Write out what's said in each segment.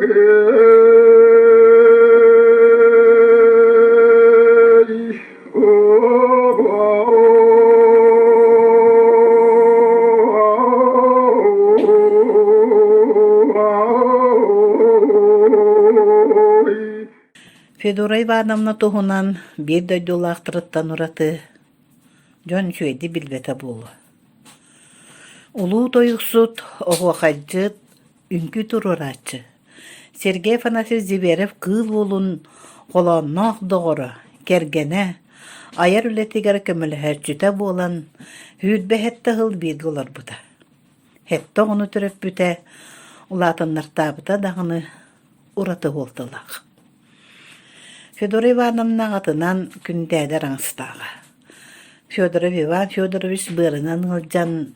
Федора Ивановна туһунан биир дойдулаахтарыттан ураты дьон үчүгэйдик билбэтэ буолуо. Улуу тойуксут, оһуохайдьыт, үҥкүү туруорааччы Сергей Афанасьевич Зиверев-Кыыл Уолун холоонноох доҕоро, кэргэнэ, айар үлэтигэр көмөлөһөөччүтэ буолан, 27 сыл бииргэ олорбута. Сэттэ оҕону төрөппүтэ, улаатыннартаабыта даҕаны ураты суолталаах. Федора Ивановна аҕатынан Күндээдэ араҥастааҕа. Федоров Иван Федорович быарынан ыалдьан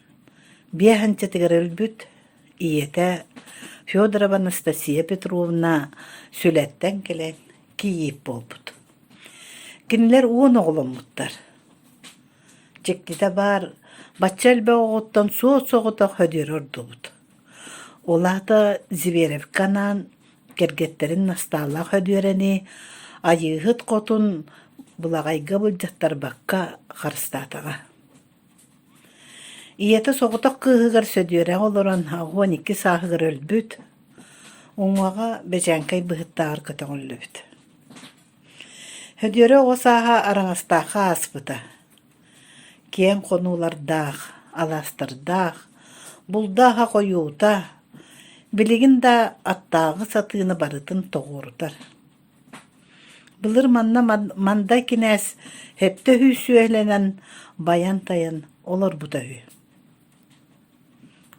биэс ынчатыгар өлбүт, Ийэтэ Федорова Анастасия Петровна Сүлэттэн кэлэн кийиит буолбут. Кинилэр уон оҕоломмуттар. Дьиктитэ баар, бачча элбэх оҕоттон суос-соҕотох Хөдүөрэ ордубут. Ол аата Зверевка анаан кэргэттэрин Настаалаах Хөдүөрэни Айыыһыт хотун былаҕайга былдьаттарбакка харыстаатаҕа. Ийэтэ соҕотох кыыһыгар Сөдүөрэҕэ олорон 12 сааһыгар өлбүт, уҥуоҕа Бэдьээҥкэй быһыттааҕар көтөҕүллүбүт. Сөдүөрэ оҕо сааһа Араҥастаахха ааспыта. Киэҥ хонуулардаах, алаастардаах, булда-аһа хойуута, билигин да аттааҕы сатыыны барытын тоҕуорутар. Былыр манна Мандай кинээс сэттэ үһү сүөһүлэнэн байан-тайан олорбута үһү.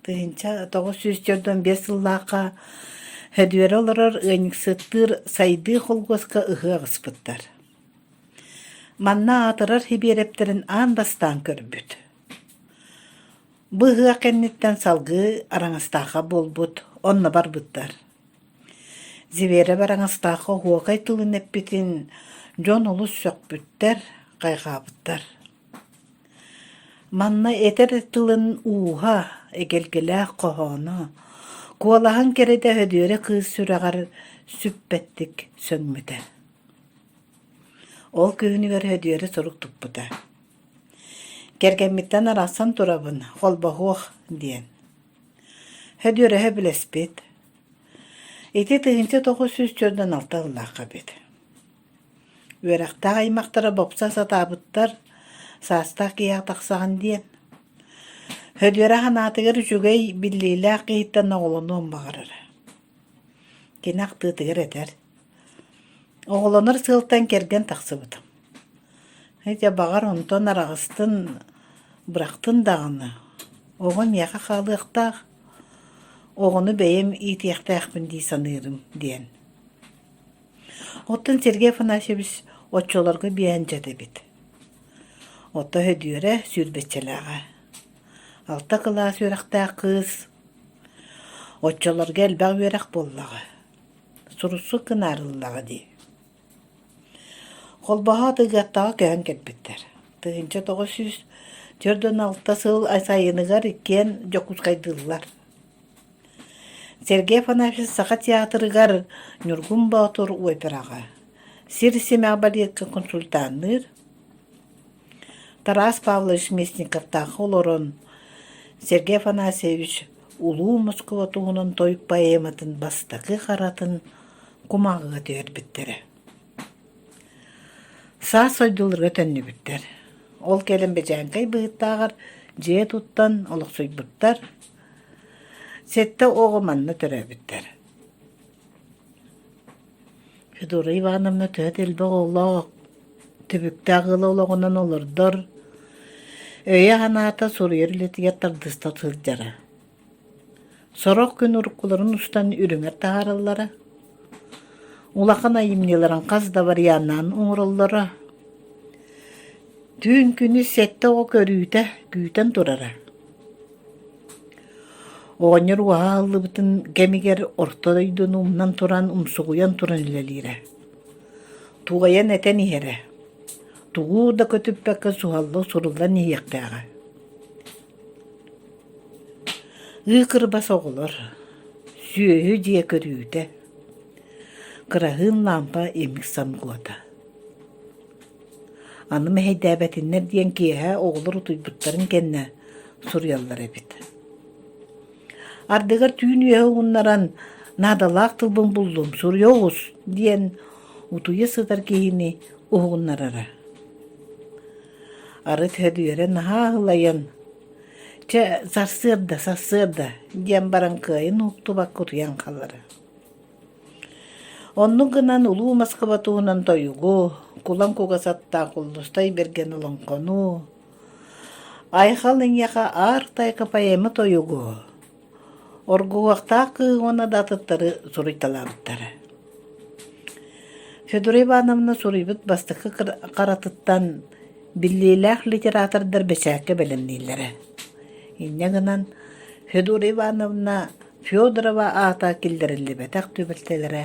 1945 сыллаахха Сөдүөрэ олорор ыанньыксыттыыр Сайдыы холкуоска ыһыах ыспыттар. Манна аатырар Сибиэрэптэрин аан бастаан көрбүт. Бу ыһыах кэнниттэн салгыы Араҥастаахха буолбут, онно барбыттар. Зверев Араҥастаахха оһуокай тылын эппитин дьон олус сөхпүттэр, хайҕаабыттар. Манна этэр тылын ууһа, эгэлгэлээх хоһооно, куолаһын кэрэтэ Сөдүөрэ кыыс сүрэҕэр сүппэттик сөҥмүтэ. Ол күһүнүгэр Сөдүөрэ сурук туппута: «Кэргэммиттэн арахсан турабын, холбоһуох» диэн. Сөдүөрэ сөбүлэспит. Ити 1946 сыллаахха эбит. Үөрэхтээх аймахтара бопсо сатаабыттар, саастаах киһиэхэ тахсаҕын диэн. Сөдүөрэ санаатыгар үчүгэй, биллиилээх киһиттэн оҕолонуон баҕарара. Кини ахтыытыгар этэр: «Оҕолонор сыалтан кэргэн тахсыбытым. Дьэ, баҕар, онтон араҕыстын, бырахтын даҕаны, оҕо миэхэ хаалыахтаах, оҕону бэйэм иитиэхтээхпин дии саныырым» диэн. Оттон Сергей Афанасьевич оччолорго биэһэнчэтэ эбит. Оттон Сөдүөрэ сүүрбэччэлээҕэ. Алта кылаас үөрэхтээх кыыс оччолорго элбэх үөрэх буоллаҕа, суруксут гынаарыллаҕа дии. Холбоһоот Ыгыаттаҕа көһөн кэлбиттэр. 1946 сыл сайыныгар иккиэн Дьокуускайдыыллар. Сергей Афанасьевич Саха театрыгар Ньургун Боотур операҕа, Сир симэх балетка консультанныыр, Тарас Павлович Местниковтаахха олорон Сергей Афанасьевич Улуу Москва туһунан тойук поэматын бастакы харатын кумааҕыга түһэрбиттэрэ. Саас сойдуларга төннүбүттэр. Ол кэлин Бэдьээҥкэй быһыттааҕар дьиэ туттан олохсуйбуттар. Сэттэ оҕо манна төрөөбүттэр. Федора Ивановна төһө да элбэх оҕолоох, түбүктээх ыал олоҕунан олордор, өйө-санаата суруйар үлэтигэр тардыста сылдьара. Сорох күн уруккуларын устан үрүҥэр таһаараллара. Улахан айымньыларын хас да варианнаан оҥороллоро. Түүн күнүс сэттэ оҕо көрүүтэ күүтэн турара. Оҕонньор уоһа аһыллыбытын кэмигэр орто дойдуну умнан туран умсугуйан туран үлэлиирэ. Туойан этэн иһэрэ. Тугу да көтүппэккэ суһалла суруллан иһиэхтээҕэ. Ыы кырбас оҕолор, сүөһү дьиэ көрүүтэ. Кыраһыын лаампа имик самгуота. Аны мэһэйдээбэтиннэр диэн киэһэ оҕолор утуйбуттарын кэннэ суруйаллар эбит. Ардыгар түүн үөһэ ууннаран «Наадалаах тылбын буллум, суруйа оҕус» диэн утуйа сытар киһини уһугуннарара. Арыт Һөдүөрэ наһаа аһылайан «Чэ, сарсыарда, сарсыарда» диэн баран кыайан уһуктубакка утуйан хаалара. Оннук гынан Улуу Москва туһунан тойугу, Кулан кугас аттаах Куллустай Бэргэн олоҥхону, Айхал эйиэхэ Аар тайҕа поэма тойугу, Оргуһуохтаах кыыһы уонна да атыттары суруйталаабыттара. Федора Ивановна суруйбут бастакы харатыттан биллиилээх литератордар бэчээккэ бэлэмнииллэрэ. Инньэ гынан Федора Ивановна Федорова аата киллэриллибэтэх түбэлтэлэрэ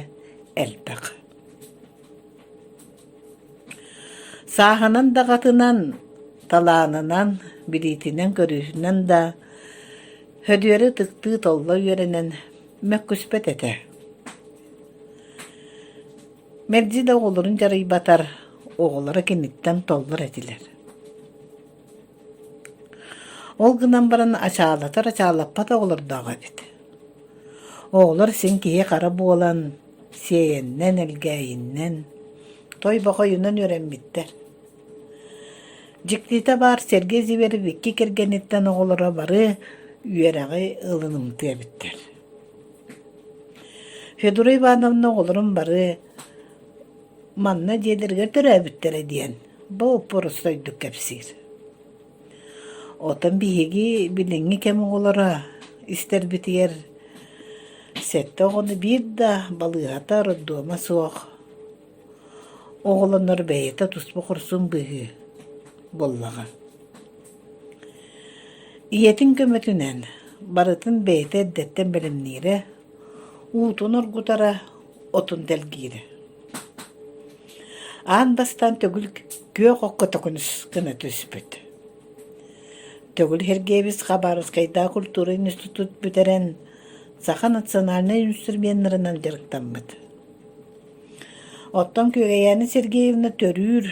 элбэх. Сааһынан даҕатынан, талаанынан, билиитинэн-көрүүтүнэн да Һөдүөрү ытыктыы толло үөрэнэн мөккүспэт этэ. Мэлдьи да оҕолорун дьарыйбатар, оҕолоро киниттэн толлор этилэр. Ол гынан баран ачаалатар ачаалаппат оҕолордоох эбит. Оҕолор син киһи-хара буолан, сиэйэннэн, элгээйиннэн, тойбохойунан үөрэммиттэр. Дьиктитэ баар Сергей Зверев икки кэргэниттэн оҕолоро бары үөрэҕи ылынымтыа эбиттэр. Федора Ивановна оҕолорун бары манна дьиэлэригэр төрөөбүттэрэ диэн боппуруостайдык кэпсиир. Оттон биһиги билиҥҥи кэм оҕолоро истэрбитигэр сэттэ оҕону биир да балыыһата, роддома суох оҕолонор бэйэтэ туспа хорсун быһыы буоллаҕа. Ийэтин көмөтүнэн барытын бэйэтэ эрдэттэн бэлэмниирэ, уутун оргутара, отун тэлгиирэ. Аан бастаан төгүл күөх окко төкүнүс гына түспүт. Төгүл Сергеевич Хабаровскайдааҕы культура институт бүтэрэн саха национальнай инструменнарынан дьарыктаммыт. Оттон Күөгэйээнэ Сергеевна төрүүр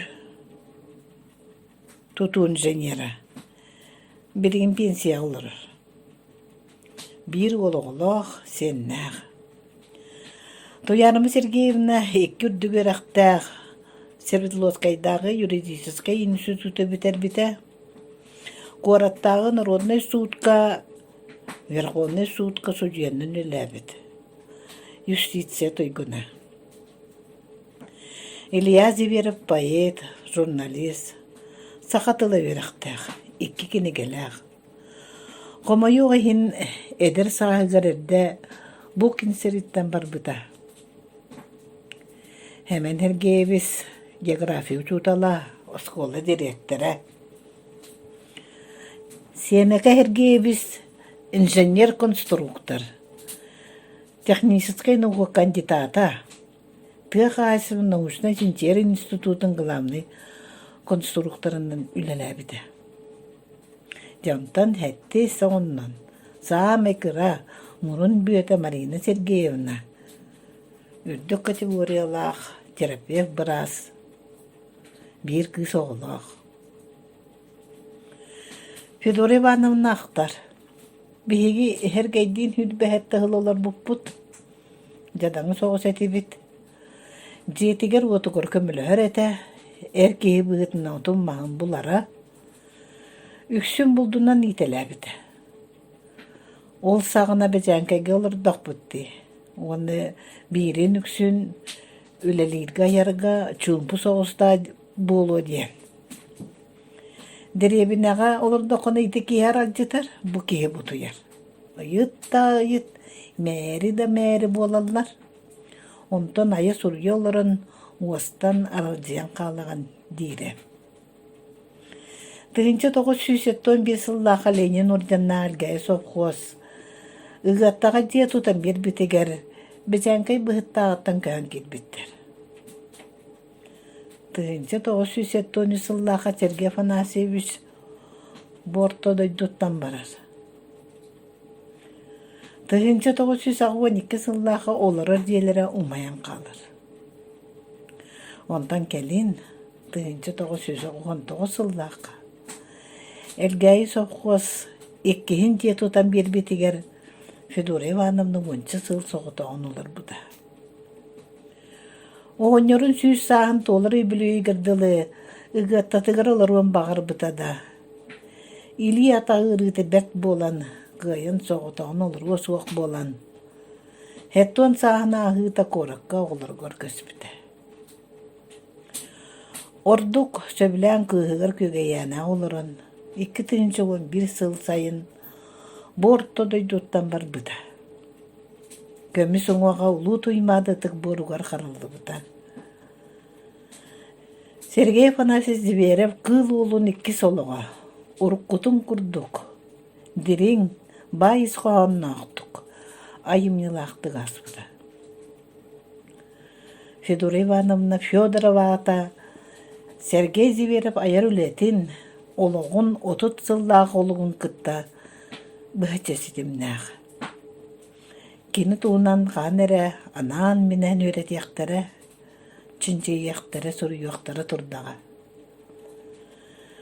тутуу инженера. Билигин пенсияҕа олорор. Биир уол оҕолоох, сиэннээх. Туйаарыма Сергеевна икки үрдүк үөрэхтээх Свердловскайдааҕы юридическай институту бүтэрбитэ. Куораттааҕы народнай суутка Верховнай суутка судьуйанан үлэлээбит. Юстиция туйгуна. Илья Зверев поэт, журналист, саха тыла үөрэхтээх, икки кинигэлээх. Хомойуох иһин, эдэр сааһыгар эрдэ Букин сириттэн барбыта. Хэмэн Сергеевич география учуутала, оскуола дириэктэрэ. Сиэмэкэ Сергеевич инженер-конструктор, техническэй наука кандидата, тыа хаһаайыстыбатын научнай-чинчийэр институтун главнай конструкторынан үлэлээбитэ. Дьэ онтон сэттис оҕоннон саамай кыра мурун бүөтэ Марина Сергеевна үрдүк категориялаах терапевт-быраас, биир кыыс оҕолоох. Федора Ивановна ахтар: «Биһиги эһэргэйдиин сүүрбэһэттэ сыл олорбуппут, дьадаҥы соҕус этибит. Дьиэтигэр-уотугар көмөлөһөр этэ, эр киһи быһыытынан отун-маһын булара, Үксүн булдунан иитэлээбитэ. Ол саҕана Бэдьээҥкэйгэ олордохпут дии уонна биирин үксүн үлэлииргэ айарга чуумпу соҕустаах буолуо диэн. Дэриэбинэҕэ олордоххуна ити киһи аралдьытар, бу киһи бутуйар. Ыйыт да ыйыт, мээри да мээри буолаллар. Онтон айа суруйа олорон уостан аралдьыйан хаалаҕын диирэ. 1975 сыллаахха Ленин орденнаах Элгээйи совхоз Ыгыаттаҕа дьиэ тутан биэрбитигэр Бэдьээҥкэй Быһыттааҕыттан көһөн киирбиттэр. 1973 сыллаахха Сергей Афанасьевич бу орто дойдуттан барар. 1982 сыллаахха олорор дьиэлэрэ умайан хаалар. Онтон кэлин 1919 сыллаахха Элгээйи сопхуос иккиһин дьиэ тутан биэрбитигэр Федора Ивановна уонча сыл соҕотоҕун олорбута. Оҕонньорун сүүс сааһын туолар үбүлүөйүгэр дылы Ыгыаттатыгар олоруон баҕарбыта да, илии-атах ыарыыта бэрт буолан, кыайан соҕотоҕун олоруо суох буолан, 70 сааһын ааһыыта куоракка оҕолоругар көспүтэ. Ордук сөбүлээн кыыһыгар Күөгэйээнэҕэ олорон, 2011 сыл сайын бу орто дойдуттан барбыта. Көмүс уҥуоҕа Улуу Туймаада ытык буоругар хараллыбыта. Сергей Афанасьевич Зверев Кыыл Уолун иккис олоҕо, уруккутун курдук, дириҥ, баай ис хоһоонноохтук, айымньылаахтык ааспыта. Федора Ивановна Федорова аата Сергей Зверев айар үлэтин, олоҕун 30 сыллаах олугун кытта быһаччы ситимнээх. Кини туһунан хаһан эрэ анаан-минээн үөрэтиэхтэрэ, чинчийиэхтэрэ, суруйуохтара турдаҕа.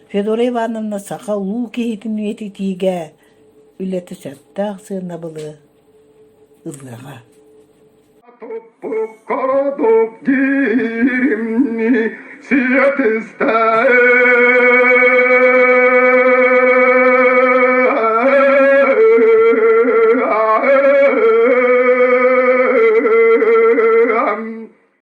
Федора Ивановна саха улуу киһитин үйэтитиигэ үлэтэ сөптөөх сыанабылы ылыаҕа. Туппукка диримни сиэтистээн.